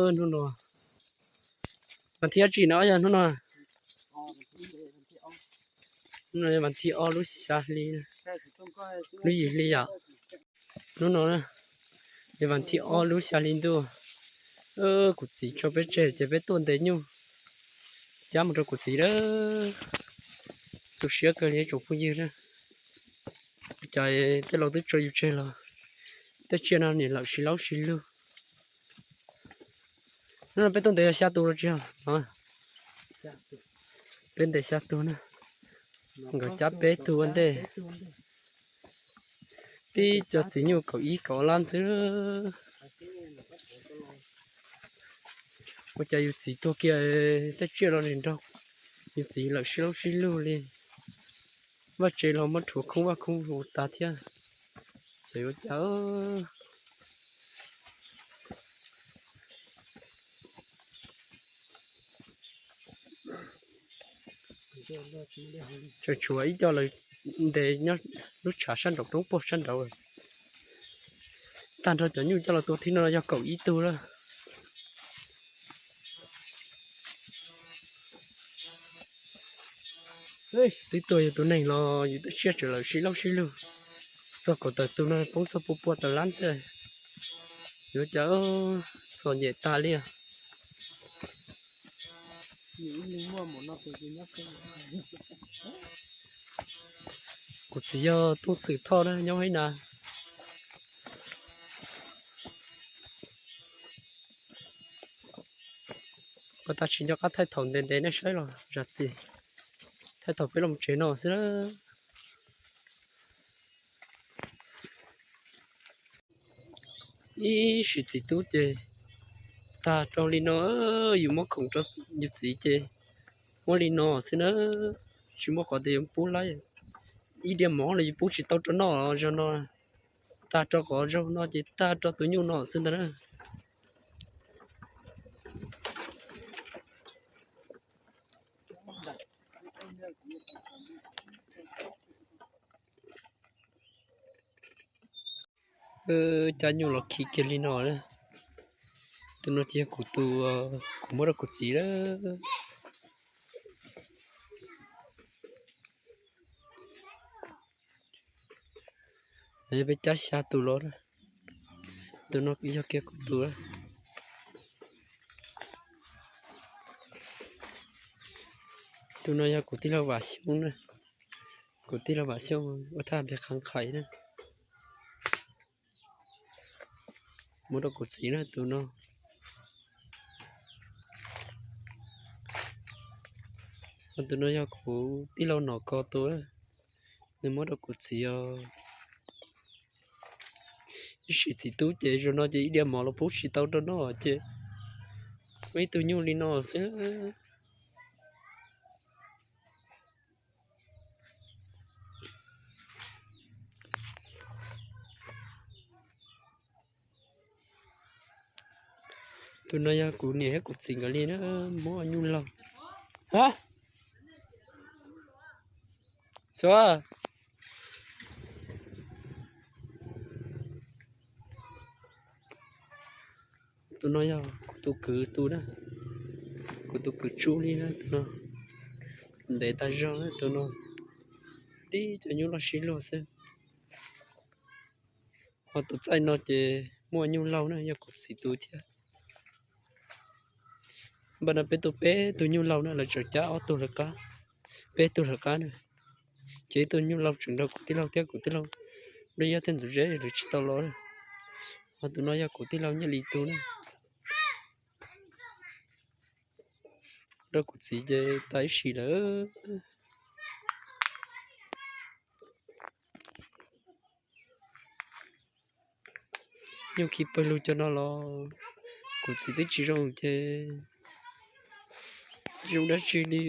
Hnub no, vas thib dab tsi no yog hnub no? Hnub no yog vas thib ob lub xya hli, lub yim hli yom. Hnub no yog vas thib ob lub xya hli ntuj. Kuv txiv tso peb tseg ces peb tuaj ntes nyuj cab mus rau kuv txiv lawm. Tu siab kawg li tsoom phooj ywg na. Ua cas tej laus twb tso yus tseg los tej tsiaj no nim lawm sib laub sib lug. Hnub no peb tuaj ntes yog xya tus los tsis yog? Peb ntes xya tus na, nkawd cab peb tug ua ntej. Tib co txiv nyuj kaum ib kaum ob lab ntxwb. Ua cas yus txiv tuag kiag tej tsiaj los nim nrog yus txiv lawm sib laub sib lug li. Vaj tsev los muab rhuav khoob vaj khoob ua tas thiab. Ces ua cas tseem tshuav ib co lawv ntes nyob lub tshav sab nraud roob puag sab nraud. Tag nrho cov nyuj coj los tua thib no yog kaum ib tug lawm. Twb tuag yus tus neeg los yus tej tsiaj tseem lawm sib laub sib lug. Txog kaum tawm tus no poob txog pua pua tawm lab ntxwb. Yuav cas txom nyem tas li. Kuv txiv yog Tooj Xwm Thoj na, nyob Haib Nas. Pas tas tsis nco qab thaij thaum ntev ntev nej saib los zam txim, thaij thaum peb los tsev no xwb na. Ib sim txiv tub ces tag rau li no, yus muab khoom rau yus txiv ces muab li no xwb na, tsis muaj qhov tias yuav pub laib. Ib diav mov los yus pub tsis tau rau noj zog no, tag rau qhov zaug no ces tag rau tus nyuj no xwb ntag na. Cab nyuj los khi kiag li no na. Tus no ces yog kuv tus, kuv muab rau kuv txiv lawm. Peb cab xya tus los na. Tus no yog kiag kuv tus. Tus no yog kuv tij laug Vam Xyooj na. Kuv tij laug Vam Xyooj ua thaj npias qhav nqhais na. Muab rau kuv txiv na tus no. Tus no yog kuv tij laug Nom Kos tus, nws muab rau kuv txiv os. Ib sim txiv tub ces zaum no ces ib diav mov los pub tsis tau rau noj ces muaj ib tug nyuj li no xwb. Tus no yog kuv niam thiab kuv txiv nkawd li na, muab nyuj laug. Ha, Xua. Tus no yog kuv tus kwv tus na, kuv tus kwv Tsub li na tus no. Ntev tas zog na tus no, tib cov nyuj loj sib luag xwb. Ho tus txaij no ces muaj nyuj laug na yog kuv txiv tus thiab. Npaj no peb tus, peb tus nyuj laug na lawv tseem cab ob tug lawv qab, peb tug lawv qab na. Ces ib tug nyuj laug tseem nrog kuv tij laug thiab kuv tij laug Nplooj Yaj thiab Ntxoov Zeb lawv tsis tau los. Ho tus no yog kuv tij laug Nyiaj Lis tus na. Rau kuv txiv ces tas ib sim lawm. Nyuj khi pawg lug cov no los kuv txiv twb tsis zoo ces tsis zoo dab tsi li.